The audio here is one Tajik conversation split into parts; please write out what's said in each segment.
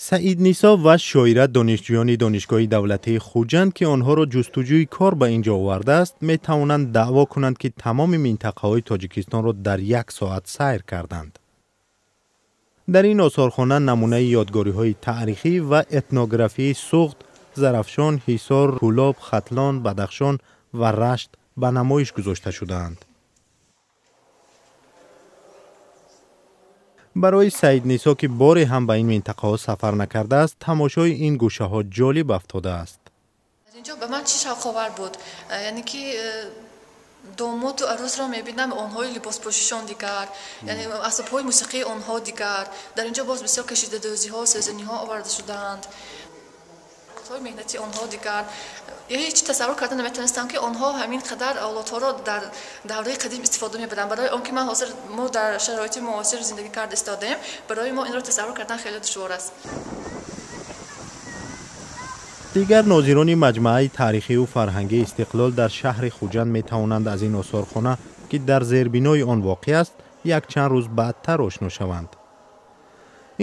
Саиднисо ва Шоира, донишҷӯёни Донишгоҳи давлатии Хуҷанд, ки онҳоро ҷустуҷӯи кор ба ин ҷо овардааст, метавонанд даъво кунанд, ки тамоми минтақаҳои Тоҷикистонро дар як соат сайр карданд. Дар ин осорхона намунаи ёдгориҳои таърихӣ ва этнографии Суғд, Зарафшон, Ҳисор, Кӯлоб, Хатлон, Бадахшон ва Рашт ба намоиш гузошта шудаанд. Барои Саиднисо, ки боре ҳам ба ин минтақаҳо сафар накардааст, тамошои ин гӯшаҳо ҷолиб афтодааст. Инҷо ба ман чӣ шавқовар буд? Яъне ки домоту арӯсро мебинам, онҳои либоспӯшишон дигар, яъне асбобҳои мусиқии онҳо дигар. Дар инҷо боз бисёр кашидадӯзиҳо, сӯзаниҳо оварда шудаанд, меҳнати онҳо дигар. Ҳеҷ тасаввур карда наметавонистам, ки онҳо ҳамин қадар олотҳоро дар давраи қадим истифода мебаранд. Барои он ки ман ҳозир мо дар шароити муосир зиндагӣ карда истодаем, барои мо инро тасаввур кардан хеле душвор аст. Дигар нозирони маҷмааи таърихию фарҳангии Истиқлол дар шаҳри Хуҷанд метавонанд аз ин осорхона, ки дар зербинои он воқеъ аст, якчанд рӯз баъдтар ошно шаванд.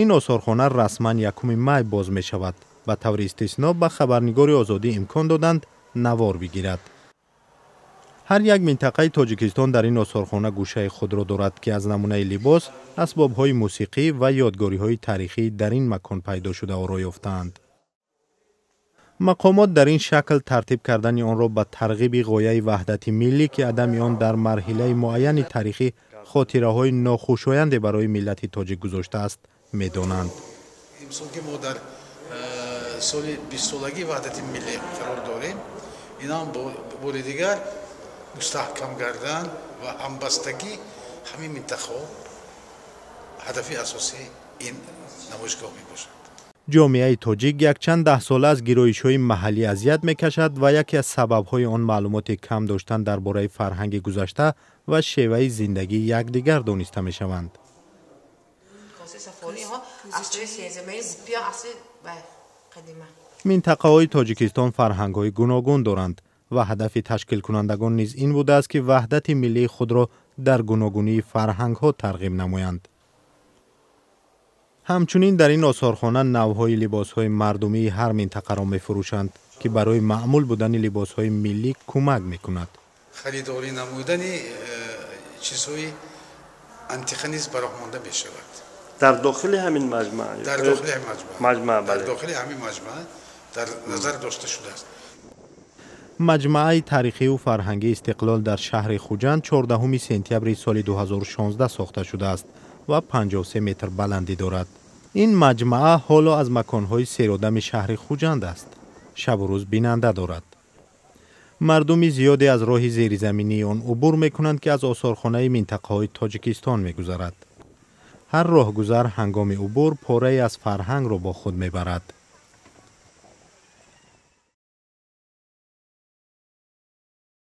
Ин осорхона расман 1 май боз мешавад. Ба таври истисно ба хабарнигори Озодӣ имкон доданд навор бигирад. Ҳар як минтақаи Тоҷикистон дар ин осорхона гӯшаи худро дорад, ки аз намунаи либос, асбобҳои мусиқӣ ва ёдгориҳои таърихӣ дар ин макон пайдо шуда оро ёфтаанд. Мақомот дар ин шакл тартиб кардани онро ба тарғиби ғояи ваҳдати миллӣ, ки адами он дар марҳилаи муайяни таърихӣ хотираҳои нохушоянде барои миллати тоҷик гузоштааст, медонанд. Имсол, ки мо дар соли 20-солагии ваҳдати миллӣ қарор дорем, инам бори дигар мустаҳкам кардан ва ҳамбастагӣ ҳамин минтақаҳо ҳадафи асосии ин намоишгоҳ мебошад. Ҷомеаи тоҷик якчанд даҳсола аз гироишҳои маҳаллӣ азият мекашад ва яке аз сабабҳои он маълумоти кам доштан дар бораи фарҳанги гузашта ва шеваи зиндагии якдигар дониста мешаванд. Минтақаҳои Тоҷикистон фарҳангҳои гуногун доранд ва ҳадафи ташкилкунандагон низ ин будааст, ки ваҳдати миллии худро дар гуногунии фарҳангҳо тарғиб намоянд. Ҳамчунин дар ин осорхона навъҳои либосҳои мардумии ҳар минтақаро мефурӯшанд, ки барои маъмул будани либосҳои миллӣ кӯмак мекунад. Харидорӣ намудани чизҳои антиқа низ ба роҳ монда мешавад. Дар дохили ҳамин маҷмаа? Дар дохили ҳамин маҷмаа, дар дохили ҳамин маҷмаа дар назар дошта шудааст. Маҷмааи таърихию фарҳангии Истиқлол дар шаҳри Хуҷанд 14 сентябри соли 2016 сохта шудааст ва 53 метр баландӣ дорад. Ин маҷмаа ҳоло аз маконҳои серодами шаҳри Хуҷанд аст, шабу рӯз бинанда дорад. Мардуми зиёде аз роҳи зеризаминии он убур мекунанд, ки аз осорхонаи минтақаҳои Тоҷикистон мегузарад. Ҳар роҳгузар ҳангоми убур порае аз фарҳангро бо худ мебарад.